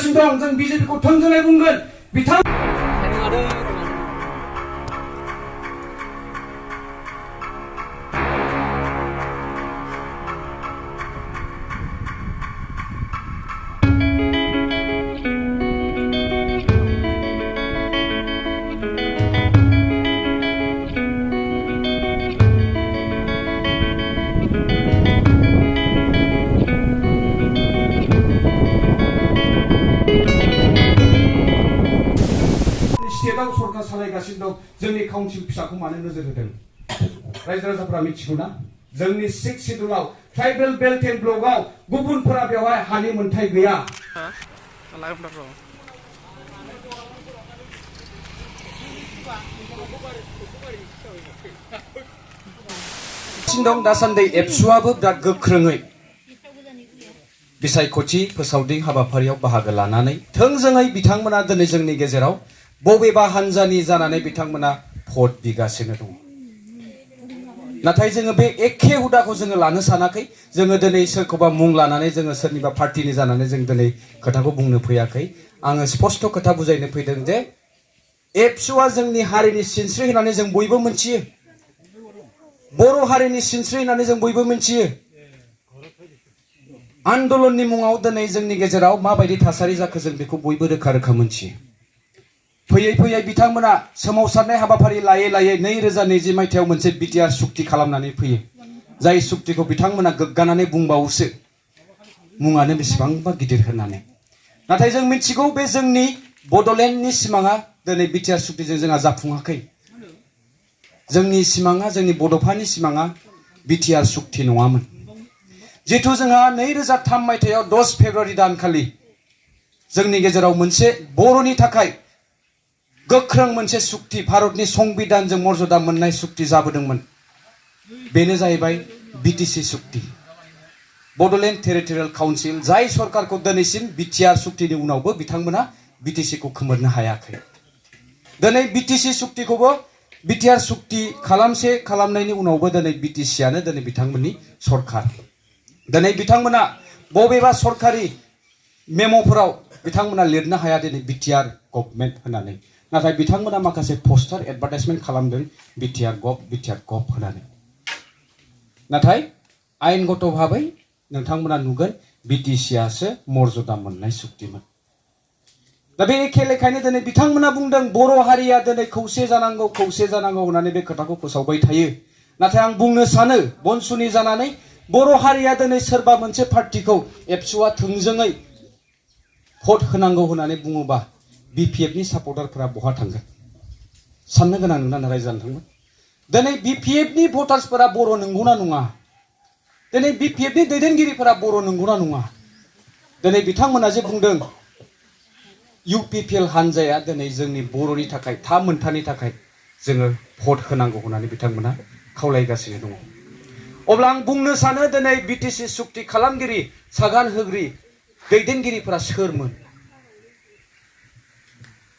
नुगासिनो दं जों बिजेपिखौ थोंजोङै बुंगोन बिथां स्टेटआव सरकार सालायगासिनो दं जोंनि काउन्सिल फिसाखौ मानो नोजोर होदों रायजो राजाफोरा मिथिगौ ना जोंनि 6 शिड्युलाव ट्राइबेल बेल्ट एन्ड ब्लकआव गुबुनफोरा बेवहाय हानि मोनथाय गैया दं दासान्दि एबसुआबो बिराद गोख्रोङै बिसायख'थि फोसावदिं हाबाफारियाव बाहागो लानानै थोंजोङै बिथांमोना दिनै जोंनि गेजेराव बबेबा हानजानि जानानै बिथांमोना भट बिगासिनो दङ नाथाय जोङो बे एखे हुदाखौ जोङो लानो सानाखै जोङो दिनै सोरखौबा मुं लानानै जोङो सोरनिबा पार्टिनि जानानै जों दिनै खोथाखौ बुंनो फैयाखै आङो स्पष्ट खोथा बुजायनो फैदों जे एबसुआ जोंनि हारिनि सिनस्रि होननानै जों बयबो मिथियो बर' हारिनि सिनस्रि होननानै जों बयबो मिथियो आन्दोलननि मुङाव दिनै जोंनि गेजेराव माबायदि थासारि जाखो जों बेखौ बयबो रोखा रोखा मिथियो फैयै फैयै बिथांमोना सोमावसारनाय हाबाफारि लायै लायै 2020 मायथाइयाव मोनसे बिटिआर सुक्ति खालामनानै फैयो जाय सुक्तिखौ बिथांमोना गोग्गानानै बुंबावोसो मुङानो बेसेबांबा गिदिर होननानै नाथाय जों मिथिगौ बे जोंनि बड'लेण्डनि सिमाङा दिनै बिटिआर सुक्तिजों जोंहा जाफुङाखै जोंनि सिमाङा जोंनि बड'फानि सिमाङा बिटिआर सुक्ति नङामोन जितु जोंहा 2003 मायथाइयाव 10 फेब्रुवारि दानखालि जोंनि गेजेराव मोनसे बर'नि थाखाय गोख्रों मोनसे सुक्ति भारतनि संबिधानजों मर्यादा मोननाय सुक्ति जाबोदोंमोन बेनो जाहैबाय बिटिसि सुक्ति बड'लेण्ड टेरिटरियेल काउन्सिल जाय सरकारखौ दिनैसिम बिटिआर सुक्तिनि उनावबो बिथांमोना बिटिसिखौ खोमोरनो हायाखै दिनै बिटिसि सुक्तिखौबो बिटिआर सुक्ति खालामनायनि उनावबो दिनै बिटिसिआनो दिनै बिथांमोननि सरकार दिनै बिथांमोना बबेबा सरकारि मेम'फोराव बिथांमोना लिरनो हाया दिनै बिटिआर गभर्नमेन्ट होननानै नाथाय बिथांमोना माखासे पोस्टार एडभार्टाइजमेन्ट खालामदों बिटिआर गभ होननानै नाथाय आयेनगत भाबै नोंथांमोना नुगोन बिटिसिआसो मर्यादा मोननाय सुक्तिमोन दा बे एखे लेखायनो दिनै बिथांमोना बुंदों बर' हारिया दिनै खौसे जानांगौ होननानै बे खोथाखौ फोसावबाय थायो नाथाय आं बुंनो सानो बनसुनि जानानै बर' हारिया दिनै सोरबा मोनसे पार्टिखौ एबसुआ थोंजोङै भट होनांगौ होननानै बुङोबा बिपिएफनि सापर्टारफोरा बहा थांगोन साननो गोनां नोंना रायजो जानो दिनै बिपिएफनि भटार्सफोरा बर' नंगौना नङा दिनै बिपिएफनि दैदेनगिरिफोरा बर' नंगौना नङा दिनै बिथांमोना जे बुंदों इउपिपिएल हानजाया दिनै जोंनि बर'नि थाखाय था मोनथानि थाखाय जोङो भट होनांगौ होननानै बिथांमोना खावलायगासिनो दङ अब्ला आं बुंनो सानो दिनै बिटिसि सुक्ति खालामगिरि सागान होग्रि दैदेनगिरिफोरा सोरमोन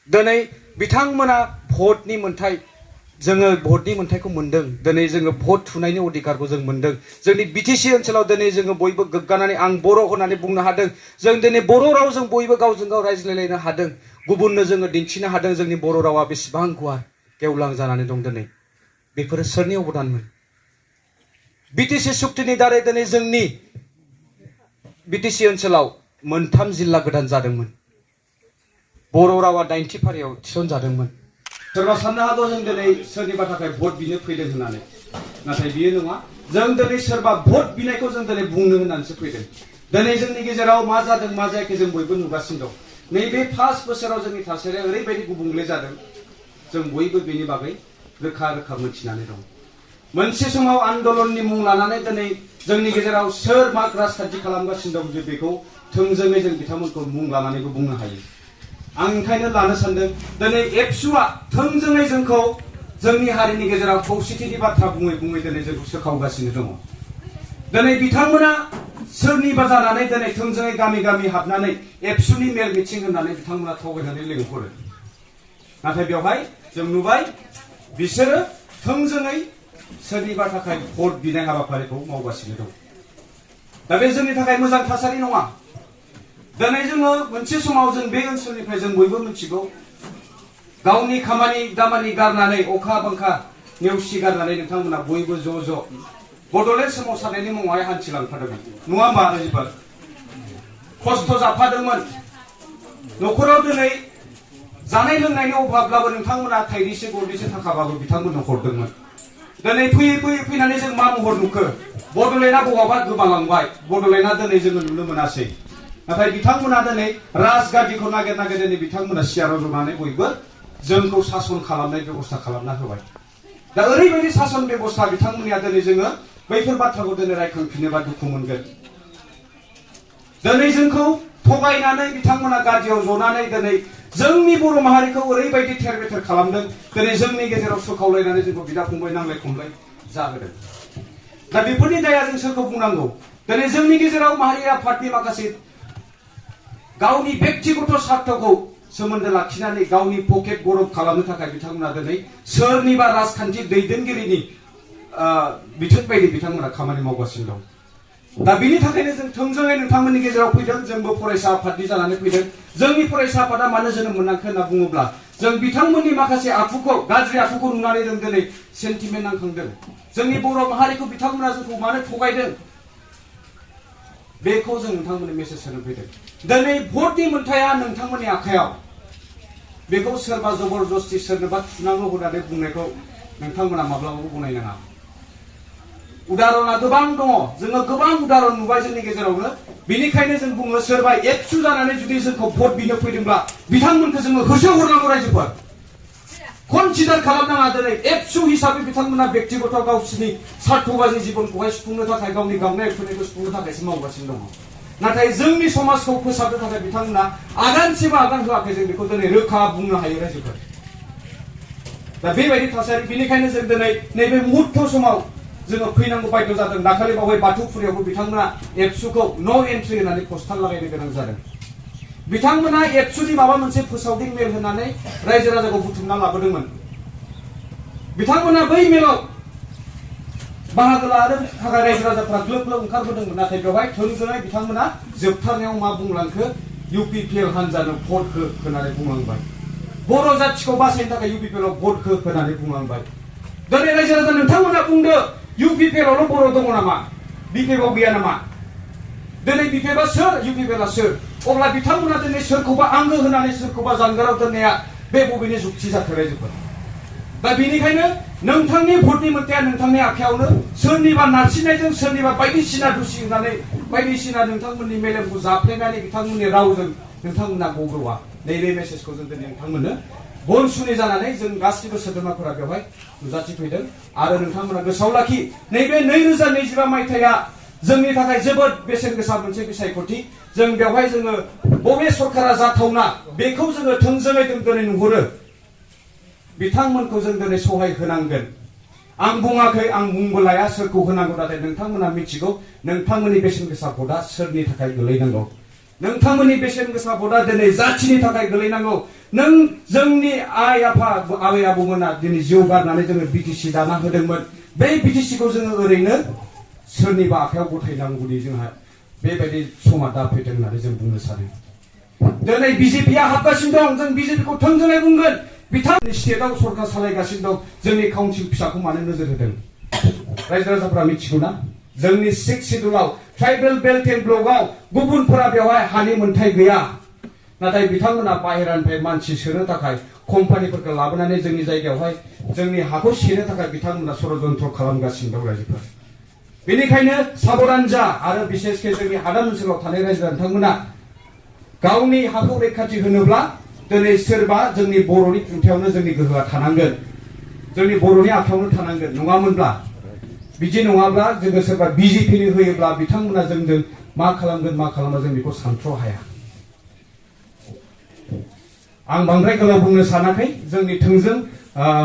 दिनै बिथांमोना भटनि मोन्थाय जोङो भटनि मोन्थायखौ मोन्दों दिनै जोङो भट थुनायनि अधिकारखौ जों मोन्दों जोंनि बिटिसि ओनसोलाव दिनै जोङो बयबो गोग्गानानै आं बर' होननानै बुंनो हादों जों दिनै बर' रावजों बयबो गावजों गाव रायज्लायलायनो हादों गुबुननो जोङो दिन्थिनो हादों जोंनि बर' रावा बेसेबां गुवार गेवलां जानानै दं दिनै बेफोरो सोरनि अबदानमोन बिटिसि सुक्तिनि दारै दिनै जोंनि बिटिसि ओनसोलाव 3 जिल्ला गोदान जादोंमोन बर' रावा 90 फारियाव थिसनजादोंमोन सोरबा साननो हागौ जों दिनै सोरनिबा थाखाय भट बिनो फैदों होननानै नाथाय बियो नङा जों दिनै सोरबा भट बिनायखौ जों दिनै बुंनो होननानैसो फैदों दिनै जोंनि गेजेराव मा जादों मा जायाखै जों बयबो नुगासिनो दं नैबे 5 बोसोराव जोंनि थासारिया ओरैबायदि गुबुंले जादों जों बयबो बेनि बागै रोखा रोखा मिथिनानै दं मोनसे समाव आन्दोलननि मुं लानानै दिनै जोंनि गेजेराव सोर मा राजखान्थि खालामगासिनो दं जे बेखौ थोंजोङै जों बिथांमोनखौ मुं लानानैबो बुंनो हायो आं ओंखायनो लानो सानदों दिनै एबसुआ थोंजोङै जोंखौ जोंनि हारिनि गेजेराव खौसेथिनि बाथ्रा बुङै बुङै दिनै जोंखौ सोखावगासिनो दङ दिनै बिथांमोना सोरनिबा जानानै दिनै थोंजोङै गामि गामि हाबनानै एबसुनि मेल मिटिं होननानै बिथांमोना थगायनानै लिंहरो नाथाय बेवहाय जों नुबाय बिसोरो थोंजोङै सोरनिबा थाखाय भट बिनाय हाबाफारिखौ मावगासिनो दं दा बे जोंनि थाखाय मोजां थासारि नङा दिनै जोङो मोनसे समाव जों बे ओनसोलनिफ्राय जों बयबो मिथिगौ गावनि खामानि दामानि गारनानै अखा बांखा नेवसि गारनानै नोंथांमोना बयबो ज' ज' बड'लेण्ड सोमावसारनायनि मुङावहाय हान्थिलांफादोंमोन नङा होमबा रायजोफोर खस्थ' जाफादोंमोन न'खराव दिनै जानाय लोंनायनि अभाबब्लाबो नोंथांमोना थाइनैसो गरनैसो थाखाबाबो बिथांमोननो हरदोंमोन दिनै फैयै फैयै फैनानै जों मा महर नुखो बड'लेण्डआ बहाबा गोमालांबाय बड'लेण्डआ दिनै जोङो नुनो मोनासै नाथाय बिथांमोना दिनै राजगादिखौ नागिर नागिर दिनै बिथांमोना सियाराव जनानै बयबो जोंखौ सासन खालामनाय बेबस्था खालामना होबाय दा ओरैबायदि सासन बेबस्था बिथांमोननिया दिनै जोङो बैफोर बाथ्राखौ दिनै रायखांफिनोबा दुखु मोनगोन दिनै जोंखौ थगायनानै बिथांमोना गादियाव जनानै दिनै जोंनि बर' माहारिखौ ओरैबायदि थेर बेथेर खालामदों दिनै जोंनि गेजेराव सोखावलायनानै जोंखौ बिदा फंबाय नांलाय खमलाय जाहोदों दा बेफोरनि दाया जों सोरखौ बुंनांगौ दिनै जोंनि गेजेराव माहारि आफादनि माखासे गावनि बेक्तिगत स्वार्थखौ सोमोन्दो लाखिनानै गावनि पकेट गरम खालामनो थाखाय बिथांमोना दिनै सोरनिबा राजखान्थि दैदेनगिरिनि बिथोन बायदि बिथांमोना खामानि मावगासिनो दं दा बिनि थाखायनो जों थोंजोङै नोंथांमोननि गेजेराव फैदों जोंबो फरायसा आफादनि जानानै फैदों जोंनि फरायसा आफादा मानो जोनोम मोनाखै होनना बुङोब्ला जों बिथांमोननि माखासे आखुखौ गाज्रि आखुखौ नुनानै जों दिनै सेन्टिमेन्ट नांखांदों जोंनि बर' माहारिखौ बिथांमोना जोंखौ मानो थगायदों बेखौ जों नोंथांमोननो मेसेज होनो फैदों दिनै भटनि मोन्थाया नोंथांमोननि आखायाव बेखौ सोरबा जबरदस्ति सोरनोबा थुनांगौ होननानै बुंनायखौ नोंथांमोना माब्लाबाबो गनायनाङा उदाहरना गोबां दङ जोङो गोबां उदाहरन नुबाय जोंनि गेजेरावनो बेनिखायनो जों बुङो सोरबा एबसु जानानै जुदि जोंखौ भट बिनो फैदोंब्ला बिथांमोनखौ जोङो होसोहरनांगौ रायजोफोर कनसिडार खालामनाङा दिनै एबसु हिसाबै बिथांमोना बेक्तिगत गावसोरनि स्वार्थबाजी जिबनखौहाय सुफुंनो थाखाय गावनि गांनाय उखैनायखौ सुफुंनो थाखायसो मावगासिनो दङ नाथाय जोंनि समाजखौ फोसाबनो थाखाय बिथांमोना आगानसेबो आगान होआखै जों बेखौ दिनै रोखा बुंनो हायो रायजोफोर दा बेबायदि थासारि बेनिखायनो जों दिनै नैबे मुहूर्त समाव जोङो फैनांगौ बायद' जादों दाखालि बावै बाथौफुरियावबो बिथांमोना एबसुखौ नो एन्ट्रि होनानै पस्टार लागायनो गोनां जादों बिथांमोना एबसुनि माबा मोनसे फोसावदिं मेल होनानै रायजो राजाखौ बुथुमना लाबोदोंमोन बिथांमोना बै मेलाव बाहागो लानो थाखाय रायजो राजाफ्रा ग्लोब ग्लोब ओंखारबोदोंमोन नाथाय बेवहाय थोंजोङै बिथांमोना जोबथारनायाव मा बुंलांखो UPPL हानजानो भट हो होननानै बुंलांबाय बर' जाथिखौ बासायनो थाखाय UPPL आव भट हो होननानै बुंलांबाय दिनै रायजो राजा नोंथांमोना बुंदो UPPL आवल' बर' दङ नामा BPF आव गैया नामा दिनै BPF आ सोर UPPL आ सोर अब्ला बिथांमोना दिनै सोरखौबा आंगो होनानै सोरखौबा जानगाराव दोननाया बे बबेनि जुक्ति जाखो रायजोफोर दा बेनिखायनो नोंथांनि भटनि मोन्थाया नोंथांनि आखायावनो सोरनिबा नारसिननायजों सोरनिबा बायदिसिना दुसि होनानै बायदिसिना नोंथांमोननि मेलेमखौ जाफ्लेनानै बिथांमोननि रावजों नोंथांमोना गग्र'आ नैबे मेसेजखौ जों दिनै नोंथांमोननो बनसुनि जानानै जों गासिबो सोद्रोमाफोरा बेवहाय नुजाथिफैदों आरो नोंथांमोना गोसोआव लाखि नैबे 2025 मायथाइया जोंनि थाखाय जोबोद बेसेन गोसा मोनसे बिसायख'थि जों बेवहाय जोङो बबे सरकारा जाथावना बेखौ जोङो थोंजोङै जों दिनै नुहुरो बिथांमोनखौ जों दिनै सहाय होनांगोन आं बुङाखै आं मुंबो लाया सोरखौ होनांगौ नाथाय नोंथांमोना मिथिगौ नोंथांमोननि बेसेन गोसा भटआ सोरनि थाखाय गोलैनांगौ नोंथांमोननि बेसेन गोसा भटआ दिनै जाथिनि थाखाय गोलैनांगौ नों जोंनि आइ आफा आबै आबौमोना दिनै जिउ गारनानै जोङो BTC दाना होदोंमोन बै BTC खौ जोङो ओरैनो सोरनिबा आखायाव गथायनांगौनि जोंहा बेबायदि समा दा फैदों होननानै जों बुंनो सानो दिनै BJP आ हाबगासिनो दं जों BJP खौ थोंजोङै बुंगोन बिथांमोननि स्टेटआव सरकार सालायगासिनो दं जोंनि काउन्सिल फिसाखौ मानो नोजोर होदों रायजो राजाफोरा मिथिगौ ना जोंनि 6 सिड्युलाव ट्राइबेल बेल्ट एन्ड ब्लकआव गुबुनफोरा बेवहाय हानि मोन्थाय गैया नाथाय बिथांमोना बाहेरानिफ्राय मानसि सोनो थाखाय कम्पानिफोरखौ लाबोनानै जोंनि जायगायावहाय जोंनि हाखौ सेनो थाखाय बिथांमोना षड़यन्त्र खालामगासिनो दं रायजोफोर बेनिखायनो साबधान जा आरो बिसेसके जोंनि हादान ओनसोलाव थानाय रायजो बिथांमोना गावनि हाखौ रैखाथि होनोब्ला दिनै सोरबा जोंनि बर'नि खुंथायावनो जोंनि गोहोआ थानांगोन जोंनि बर'नि आखायावनो थानांगोन नङामोनब्ला बिदि नङाब्ला जोङो सोरबा BJPनो होयोब्ला बिथांमोना जोंजों मा खालामगोन मा खालामा जों बेखौ सानथ्र' हाया आं बांद्राय गोलाव बुंनो सानाखै जोंनि थोंजों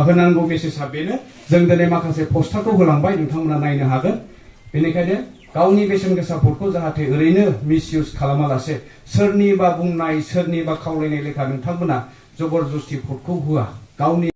होनांगौ मेसेजआ बेनो जों दिनै माखासे पस्टारखौ होलांबाय नोंथांमोना नायनो हागोन बेनिखायनो गावनि बेसेन गोसा भटखौ जाहाथे ओरैनो मिसइउज खालामालासे सोरनिबा बुंनाय सोरनिबा खावलायनाय लेखा नोंथांमोना जबरदस्ति भटखौ होआ गावनि